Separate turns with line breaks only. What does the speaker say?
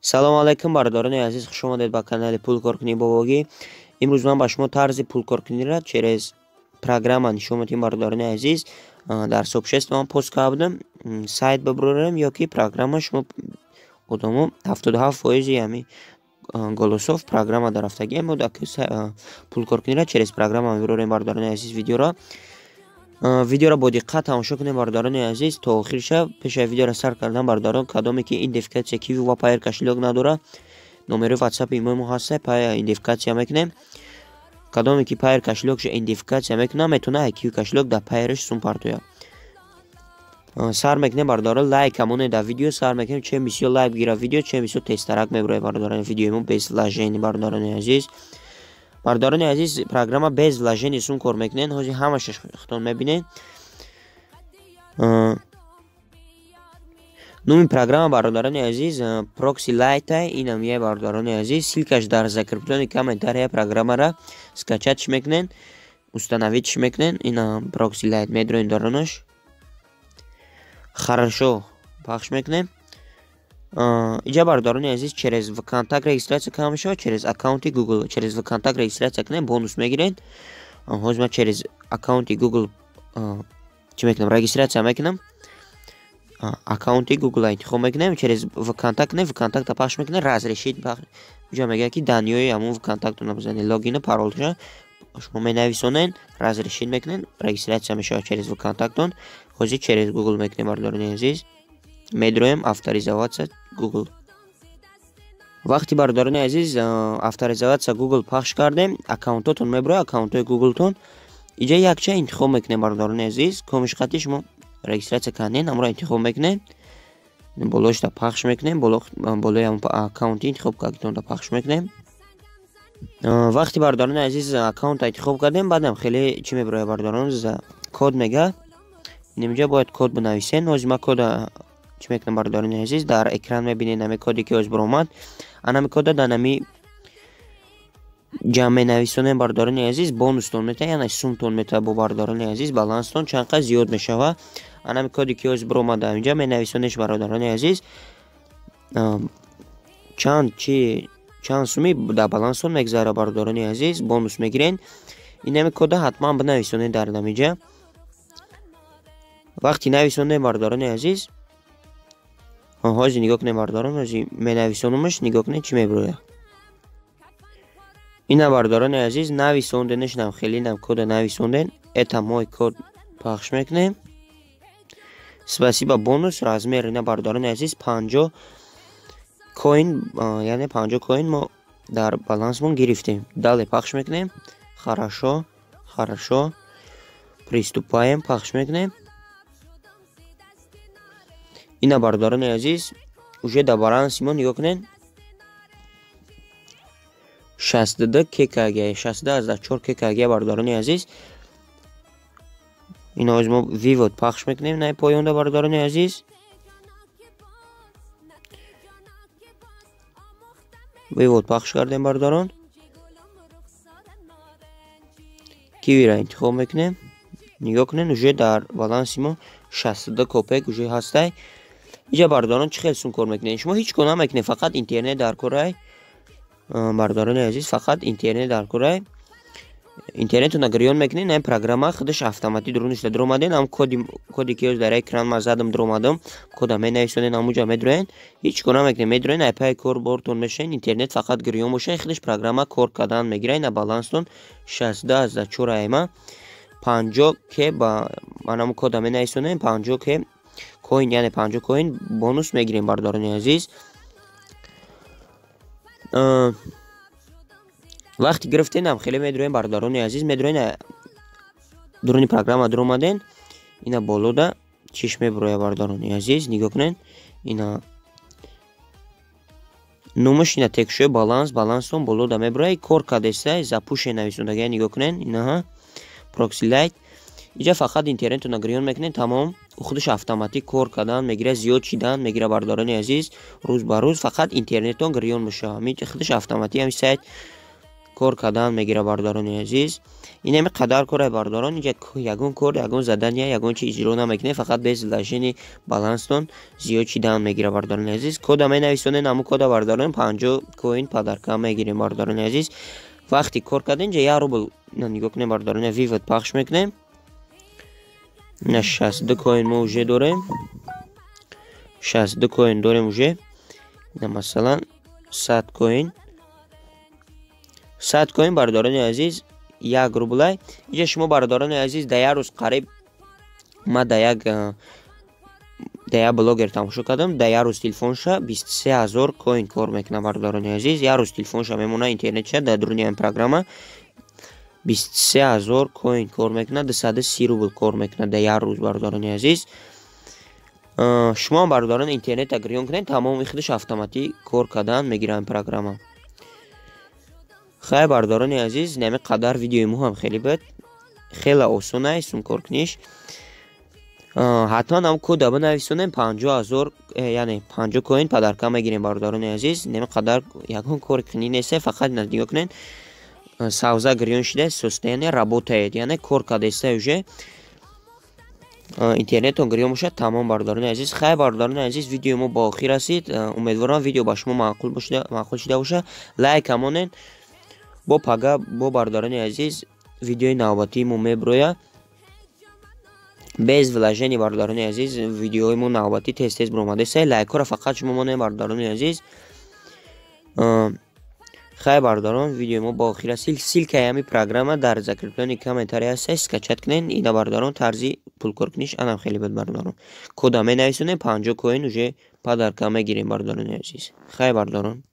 Салом алайкум, бародарони азиз, хуш омадед ба канали Пулкоркунӣ бобогӣ. Имрӯз ман ба шумо тарзи пулкоркуниро через программа нишон медиҳем, бародарони азиз. Дар сообщество ман пост кардам, сайт бибурем ё ки программа. Шумо одамо 77 фоизи ҳами голосов программа дар рафтагиам буд. Пулкоркуниро через программа мебурорем, бародарони азиз. Видеоро бо диққат тамошо кунем, бародарони азиз, то охириша. Пешаи видеоро сар кардан, бародарон, кадоме ки идентификатсия Киви ва Пайер кошелёк надора, номери ватсапи имои мо ҳаста, пая идентификатсия мекунем. Кадоме ки Пайер кошелёкша идентификатсия мекунам, метавона Киви кошелёк дар Пайераш сум партояд. Сар мекунем, бародарон, лайк амоне дар видео. Сар мекунем, чем бисёр лайк бигира видео, чем бисёр тезтарак мебурояд, бародарони, видеои мо без вложение. Бародарони азиз, программа без вложение сум кор мекунед. Ҳозир ҳамаша худтон мебинед. Номи программа, бародарони азиз, Прокси Лайта. Инам е, бародарони азиз, ссылкаш дар закреплённый комментария. Программара скачатьш мекунед, установитьш мекунед. Ина Прокси Лайт, медроем даронаш. Хорошо, пахш мекунем. Иҷа, бародарони азиз, через ВКонтакт регистрация карда мешавад, через аккаунти Google. Через ВКонтакт регистрация кунед, бонус мегиред. Ҳозир ман через аккаунти Google чӣ мекунам? Регистрация мекунам. Аккаунти Google интихоб мекунем. Через ВКонтакт кунем, ВКонтакта пахш мекунем, разрешить. Иҷа мегӯяд, ки данныеи ҳамон ВКонтактона бизанед, логину паролша шумо менависонед, разрешить мекунед, регистрация мешавад через ВКонтактон. Ҳозир через Google мекунем, бародарони азиз, медроем авторизоваться Google. Вақти, бародарони азиз, авторизоваться Google пахш кардем, аккаунтотон мебурояд, аккаунтҳои Гуглтон. Иҷа якча интихоб мекунем, бародарони азиз, комишқати шумо регистрация кардем, ҳамонро интихоб мекунем, болошда пахш мекунем, болои аккаунти интихоб кардитонда пахш мекунем. Вақти, бародарони азиз, аккаунта интихоб кардем, баъдам хеле чӣ мебирояд, бародарон, код мега. Инҷа бояд код бинависен. Ҳозир ман кода чӣ мекунам, бародарони азиз? Дар экран мебинед ҳами коде, ки ҳозир баромад. Анами кода дар нами ҷамъ менависонем, бародарони азиз, бонустон метавад, яъне сумтон метавад. Бо, бародарони азиз, баланстон чанд қадр зиёд мешавад. Анами коде, ки ҳозир баромада, инҷа менависонеш, бародарони азиз, чанд чи чанд суми дар баланстон мегзара, бародарони азиз, бонус мегирен. Инами кода ҳатман бинависонед дар намиҷа. Вақти нависонем, бародарони азиз, ҳозир нигоҳ кунед, бародарон, ҳозир менависонумаш, нигоҳ кунед, чӣ мебирояд. Ина, бародарони азиз, нависонденешнам хеле нам кода нависонден. Это мой код, пахш мекунем. Спасибо, бонус размер. Ина, бародарони азиз, 50 коин, яъне 50 коин мо дар балансмон гирифтем. Далее пахш мекунем. Хорошо, хорошо, приступаем, пахш мекунем. Ина, бародарони азиз, уже дар баланси мо, нигоҳ кунед, 62 ккг, 62,4 ккг, бародарони азиз. Ина ҳозир мо вывод пахш мекунем на поёнда, бародарони азиз. Вывод пахш кардем, бародарон. Кивиро интихоб мекунем. Нигоҳ кунед, уже дар баланси мо 62 копек уже ҳастай. Иҷа, бародарон, чӣ хел сум кор мекунед? Шумо ҳеҷ кор намекунед, фақат интернет дар корай, бародарони азиз, фақат интернет дар корай. Интернетона гирён мекунед, ин программа худаш автоматӣ дурунашда дуромаден. Ам коде, ки дар экран ман задам, дуромадам, кода менависонед, ҳамуҷа медроен. Ҳеҷ кор намекунед, медроен, айпай кор бортон мешавед. Интернет фақат гирён бошад, худаш программа кор кардан мегирад. Ина баланстон 62,4 айма 50 ке ба манаму кода менависонем, 50 ке коин, яъне 50 коин бонус мегирем, бародарони азиз. Вақти гирифтенам, хеле медроем, бародарони азиз, медроен дуруни программа. Дуромаден, ина болода чиш мебуроя, бародарони азиз, нигоҳ кунед. Ина номаш, ина текшӯи баланс, баланстон болода мебуроя. Кор кардеста, запущен нависондагия, нигоҳ кунед. Инаҳа Прокси Лайт. Иҷа фақат интернетона гирён мекунед, тамом, худаш автоматик кор кардан мегира, зиёд шидан мегира, бародарони азиз, рӯз ба рӯз. Фақат интернетон гирён мешава, худаш автоматик ҳами сайт. Кор кардан мегира, бародарони азиз. Инами қадар кора, бародарон. Инҷа ягон кор, ягон задания, ягон чи иҷро намекунед, фақат без вложение баланстон зиёд чидан мегира, бародарони азиз. Кода менависонед, ҳамун кода, бародарон, 50 коин подарка мегирем, бародарони азиз. Вақти кор карда, инҷа 1 рубл. Нигоҳ кунем, бародарони, вывод пахш мекунем. На, 62 коин мо уже дорем, 62 коин дорем уже. Масалан, 100 коин, 100 коин, бародарони азиз, 1 рублай. Инҷа шумо, бародарони азиз, дар як рӯз қариб, ма дар як блогер тамошо кардам, дар як рӯз телефонша 23 000 коин кор мекунад, бародарони азиз. Як рӯз телефонша мемона, интернетша дар дуруни ҳамин программа 23 000 коин кор мекунад, 230 рубл кор мекунад дар як рӯз, бародарони азиз. Шумоам, бародарон, интернета гирён кунед, тамоми худаш автоматӣ кор кардан мегирад программа. Хай, бародарони азиз, нами қадар видеои мо ҳам хеле буд, хеле осон аст сумкоркуниш. Ҳатман ҳам кода бинависонем, 50 000, яъне 50 коин подарка мегирем, бародарони азиз. Нами қадар ягон кори қинӣ нест, фақат нигоҳ кунед, савза гирён шуда, состояние работает, яъне кор кардеста уже. Интернетон гирён бошад, тамом, бародарони азиз. Хай, бародарони азиз, видеои мо ба охир расид. Умедворам, видео ба шумо маъқул шуда бошад. Лайк амонед. Бо пага бо, бародарони азиз, видеои навбатии мо меброяд без вложение. Бародарони азиз, видеои мо навбатӣ тез тез биромадеста. Лайкҳоро фақат шумо монед, бародарони азиз. Хай, бародарон, видеои мо ба охир расид. Ссылкаи ҳамин программа дар закреплённый комментарий ҳаста, скачать кунед. Ина, бародарон, тарзи пулкоркуниш анам хеле буд, бародарон. Кода менависонем, 50 коин уже подарка мегирем, бародарони азиз. Хай, бародарон.